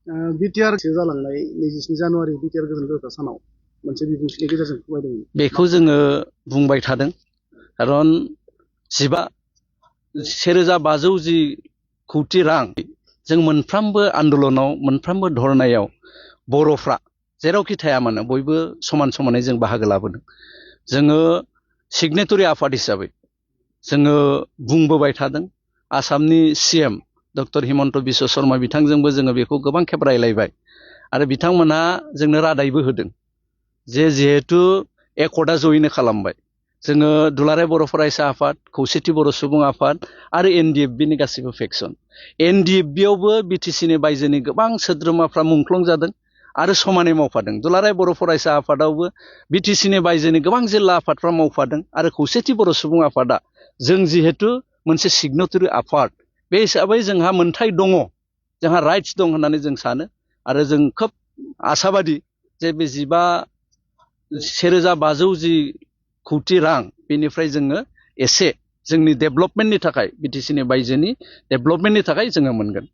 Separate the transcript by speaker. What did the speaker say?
Speaker 1: BTR जालांनाय 27 January BTR गोजोन रोजा सानाव मोनसे बिबुंथिनि गेजेरजों फोरमायदोंमोन।
Speaker 2: बेखौ जोङो बुंबाय थादों खारन 1,510 कौटि रां जों मोनफ्रोमबो आन्दोलनाव मोनफ्रोमबो धरनायाव बर'फ्रा जेरावखि थाया मानो बयबो समान समानै जों बाहागो लाबोदों। जोङो सिगनेटरि आफाद हिसाबै जोङो बुंबोबाय थादों। आसामनि सीएम डक्टर हिमन्त बिश्व शर्मा बिथांजोंबो जोङो बेखौ गोबां खेब रायलायबाय आरो बिथांमोनहा जोंनो रादायबो होदों जे जिहेतु एकर्डआ जयैनो खालामबाय जोङो दुलाराय बर' फरायसा आफाद, खौसेथि बर' सुबुं आफाद आरो एनडिएफबिनि गासैबो फेक्सन। एनडिएफबियावबो बिटिसिनि बायजोनि गोबां सोद्रोमाफ्रा मुंख्लं जादों आरो समानै मावफादों। दुलाराय बर' फरायसा आफादावबो बिटिसिनि बायजोनि गोबां जिल्ला आफादफ्रा मावफादों आरो खौसेथि बर' सुबुं आफादा जों जिहेतु मोनसे सिगनेटरि आफाद बे हिसाबै जोंहा मोनथाय दङ, जोंहा राइट्स दं होननानै जों सानो आरो जों खोब आशाबादि जे बे 1,510 कौटि रां बेनिफ्राय जोङो एसे जोंनि डेभेलपमेन्टनि थाखाय बिटिसिनि बायजोनि डेभेलपमेन्टनि थाखाय जोङो मोनगोन।